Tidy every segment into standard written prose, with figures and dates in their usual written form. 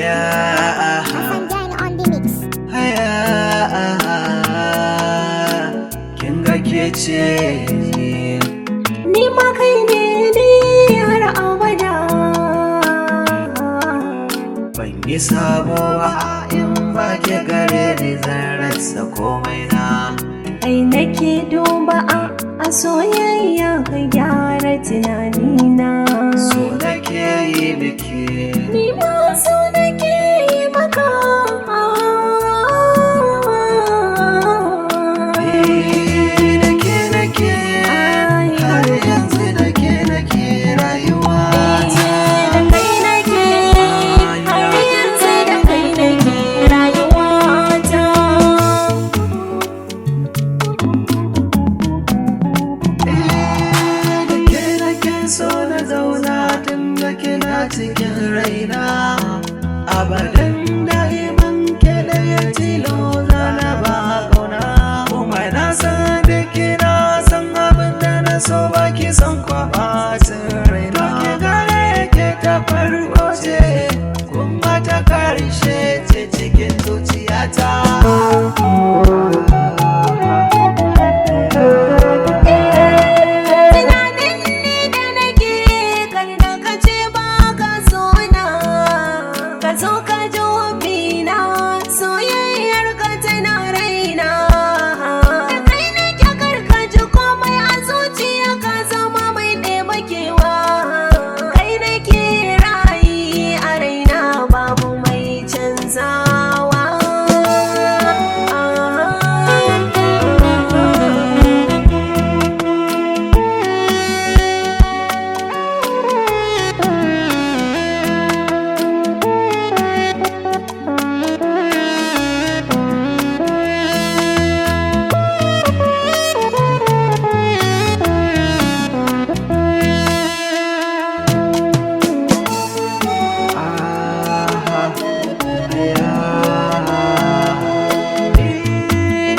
Haya. Hassan Jani on the mix. Haya, kin ga ke ce ni. Ni ma kai ne ni har abada. Ban yi sabo ba, in ba ke gare ni zan rasa komai na. Ai nake duba a soyayya, ka gyara tunanina. So nake yi biki. Ni ma so nake yi maka. Eh, da ke nake har yanzu, da ke nake rayuwa ta. Da kai nake har yanzu, da kai nake rayuwata. Eh, da ke nake so na zauna tun da kina cikin raina. Abadan da'iman ke ɗaya tilo zana ba kauna. Kuma na san da kina san abin da na so, ba ki san kwaɓacin raina. Ke gare ke ta farko ce kuma ta karshe ce cikin zuciyata. Tunanin ni da nake kar da ka ce ba ka so na, ka zo ka na, soyayyar ka tana raina. Da kai nake, kar ka ji komai a zuciya, ka zama mai ɗeba kewa. Kai nake ra'ayi a raina, babu mai canzawa.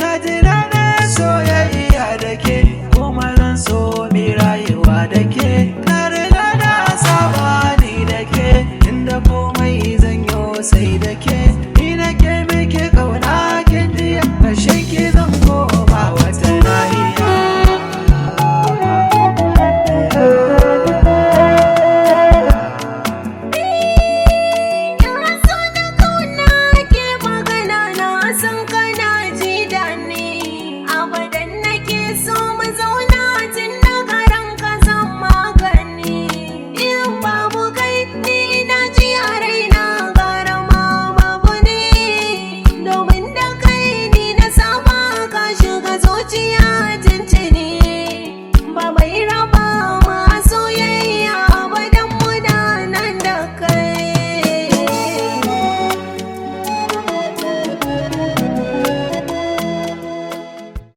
Na ji daɗin soyayya da ke, kuma zan so mi rayuwa da ke. Na riga na saba ni da ke, inda komai zan yo sai da ke.